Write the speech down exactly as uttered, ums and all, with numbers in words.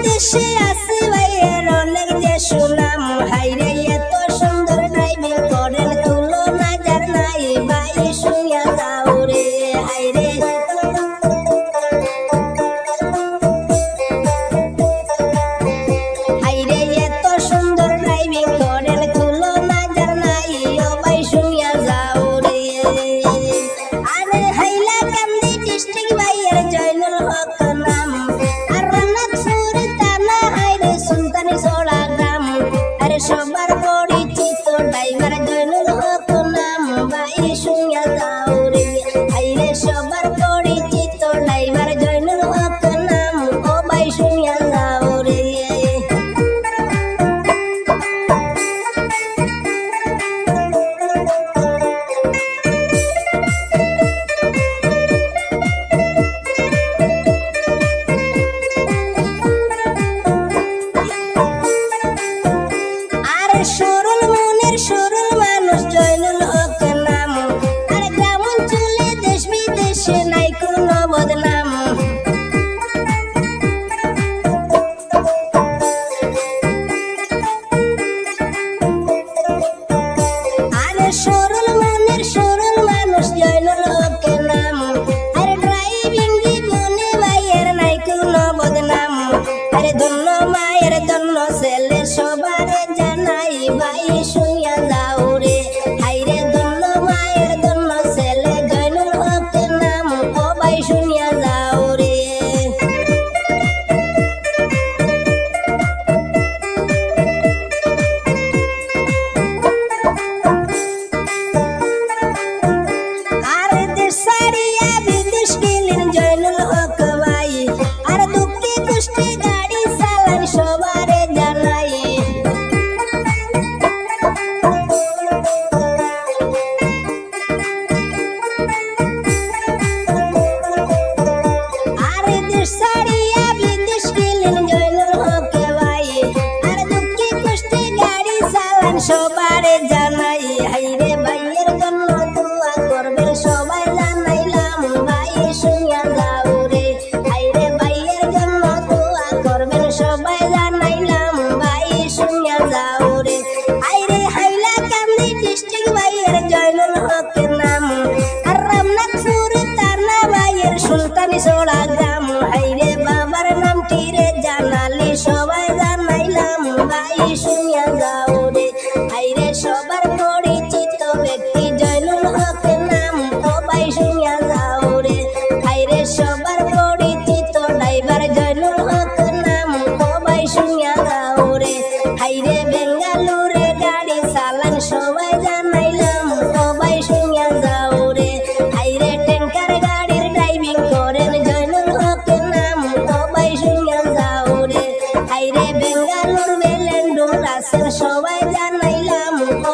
দেশে আছে ভাইয়ের অনেক যে সুনাম, হায়রে এত সুন্দর ড্রাইভিং করেন, তুলনা যার নাই ভাই শুনিয়া যাও রে। হায়রে, হায়রে এত সুন্দর ড্রাইভিং করেন, তুলনা যার নাই, ও ভাই শুনিয়া যাও রে। আরে হাইলাকান্দি ডিস্ট্রিক্ট ভাইয়ের জয়নুল হক নাম, আর রহমতপুর থানা হায়রে সুলতানি ছড়া গ্রাম। আরে সবার পরিচিত ড্রাইভার জয়নুল হক নাম, ভাই শুনিয়া যাও রে। হায়রে সবার পরিচিত ড্রাইভার জয়নুল হক নাম, ও ভাই শুনিয়া যাও রে। আর সরল মনের সরল মানুষ জয়নুল হক নাম, আর গ্রাম অঞ্চলে দেশ বিদেশে নাই কোনো বদনাম। আরে সরল মনের সরল মানুষ জয়নুল হক নাম, আর ড্রাইভিং জীবনে ভাইয়ের নাই কোনো বদনাম। আরে ধন্য মায়ের ধন্য ছেলে, সবারে জানাই ভাই শুনিয়া যাও রে। হায়রে ধন্য মায়ের ধন্য ছেলে, জয়নুল হক নাম, ও ভাই শুনিয়া যাও রে। আর দেশ ছাড়িয়া বিদেশ গেলেন জয়নুল হক ভাই, আর দুঃখে কষ্টে গাড়ি চালান সবারে জানাই। আর দেশ ছাড়িয়া বিদেশ গেলেন জয়নুল হক ভাই, আর দুঃখে কষ্টে গাড়ি চালান সবারে জানাই। হায়রে ভাইয়ের জন্য দোয়া করবেন সবাই জানাইলাম, ভাই শুনিয়া যাও রে। হায়রে ভাইয়ের জন্য দোয়া করবেন সবাই জানাইলাম, ভাই শুনিয়া যাও রে। হায়রে হাইলাকান্দি ডিস্ট্রিক্ট ভাইয়ের জয়নুল হক নাম, আর রহমতপুর থানা ভাইয়ের সুলতানি ছড়া গ্রাম। হায়রে বাবার নামটি রে জানালি সবাই জানাইলাম, ভাই শুনিয়া যাও রে। হায়রে সবার পরিচিত ব্যক্তি জয়নুল হক নাম, ও ভাই শুনিয়া যাও রে। হায়রে সবার পরিচিত ড্রাইভার জয়নুল হক নাম, ও ভাই শুনিয়া যাও রে। হায়রে বেঙ্গালুরে গাড়ি চালান সবাই জানাইলাম, ও ভাই শুনিয়া যাও রে। হায়রে ট্যাঙ্কার গাড়ির ড্রাইভিং করেন জয়নুল হক নাম, ও ভাই শুনিয়া যাও রে। হায়রে বেঙ্গালুর বেলেন্ডুর আছেন সবাই জানাইলাম, ও